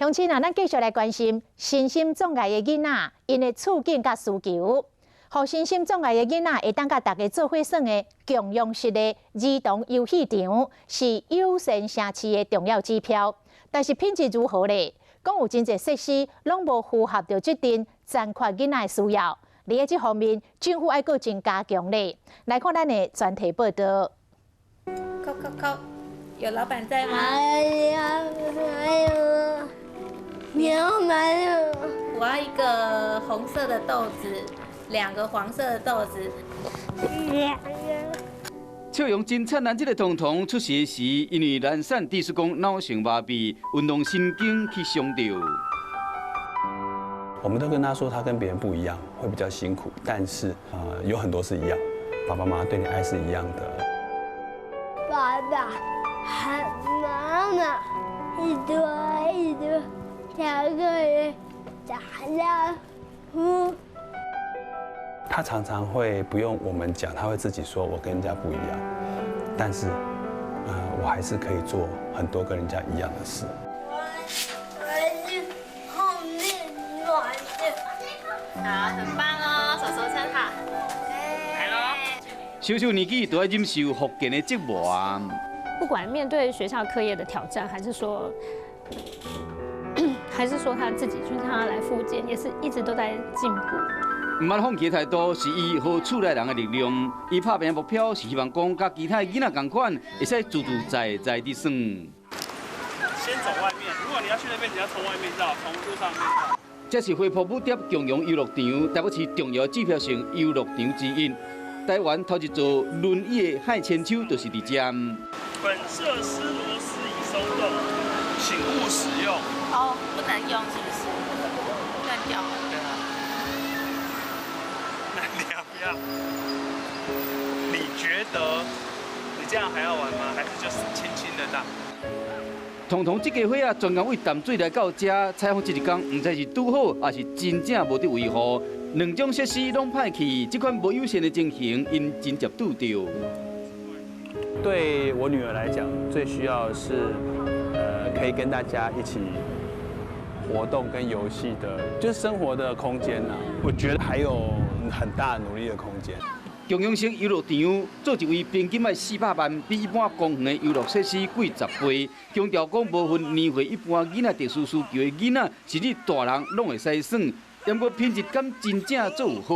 鄉親啊，咱繼續來關心身心障礙的囡仔，𪜶的處境佮需求。予身心障礙的囡仔會當佮大家做伙耍的共融式的兒童遊戲場，是友善城市的重要指標。但是品質如何咧？講有真濟設施攏無符合著這陣殘缺囡仔的需要。佇咧這方面，政府愛閣真加強咧。來看咱的專題報道。叩叩叩，有老闆在嗎？哎呀，哎呦，你要買我要一個紅色的豆子，兩個黃色的豆子。兩個。笑容真燦爛，這个童童出世時，因為難產致使講腦性麻痹，運動神經去傷著。我們都跟他說，他跟別人不一樣，會比較辛苦，但是有很多是一樣，爸爸媽媽對你愛是一樣的。爸爸和媽媽一對一對，兩個人打老虎。他常常會不用我們講，他會自己說：“我跟人家不一樣。”但是，我還是可以做很多跟人家一樣的事。我是後面玩的。好，很棒哦，手手撐好。來囉。小小年紀都愛忍受復健的折磨。不管面對學校課業的挑戰，還是說他自己去讓他來復健，也是一直都在進步。毋捌放棄的態度，是伊予厝內人的力量。伊拍拚的目標是希望講，佮其他囡仔仝款，會使自自在在地耍。先走外面，如果你要去那邊，你要從外面繞，從路上面繞。這是輝瀑舞蝶共融遊樂場，台北市重要指標性遊樂場之一。台灣頭一座輪椅的海牽手就是佇遮。本設施螺絲已鬆動，請勿使用。哦，不能用是不是？斷掉了。對啊。那你要不要？你覺得你這樣還要玩嗎？還是就是輕輕的打？彤彤這家伙仔，專工為淡水來到遮採訪這一工，毋知是拄好，抑是真正無得維護。兩種設施攏歹去，這款無友善的情形，𪜶真正拄著。對我女兒來講，最需要的是，可以跟大家一起活動跟遊戲的，就是生活的空間呐。我覺得還有很大努力的空間。共融式遊樂場做一位平均欲400萬，比一般公園的遊樂設施貴10倍。強調講無分年歲，一般囡仔特殊需求的囡仔，甚至大人攏會使耍。毋過品質敢真正做有好？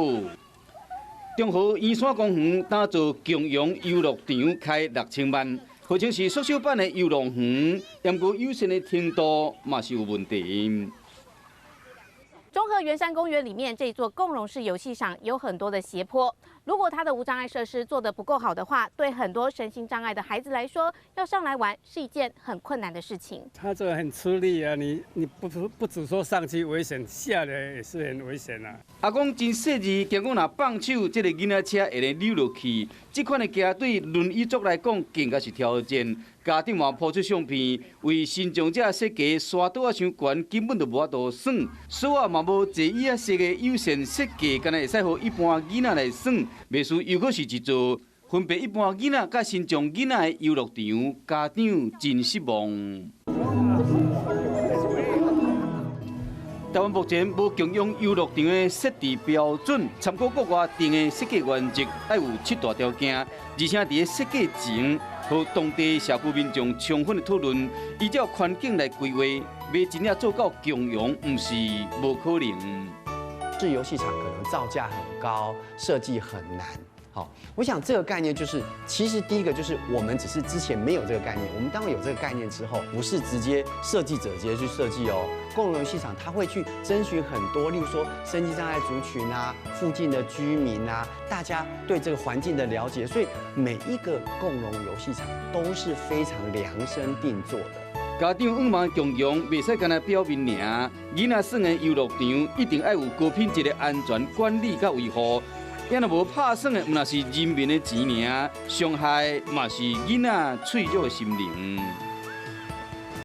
中和圓山公園打造共融遊樂場，開6000萬，號稱是縮小版的遊樂園，毋過友善的程度嘛是有問題。中和圓山公園裡面這座共融式遊戲場有很多的斜坡，如果它的無障礙設施做得不夠好的話，對很多身心障礙的孩子來說，要上來玩是一件很困難的事情。他這個很吃力啊，你不只說上去危險，下來也是很危險啊。阿講真細膩，驚講若放手，這个囡仔車會來溜落去。這款的行對輪椅族來講更加是挑戰。家長嘛拋出相片，為身障者設計沙桌仔傷懸，根本就無法度耍。所啊嘛無坐椅仔設的友善設計，敢若會使予一般囡仔來耍。袂輸又閣是一座分別一般囡仔佮身障囡仔的遊樂場，家長真失望。台灣目前無共融遊樂場的設置標準，參考國外定的設計原則，愛有七大條件，而且佇咧設計前，予當地社區民眾充分的討論，依照環境來規劃，欲真正做到共融，毋是無可能。是遊戲場可能造價很高，設計很難。好，我想這個概念就是，其實第一個就是我們只是之前沒有這個概念，我們當有這個概念之後，不是直接設計者直接去設計哦。共融遊戲場他會去徵詢很多，例如說身心障礙族群啊、附近的居民啊，大家對這個環境的了解，所以每一個共融遊戲場都是非常量身定做的。家長向望共融，袂使干焦表面爾。囡仔耍的遊樂場一定愛有高品質的安全管理佮維護。若無拍算的，毋但是人民的錢爾，傷害嘛是囡仔脆弱的心靈。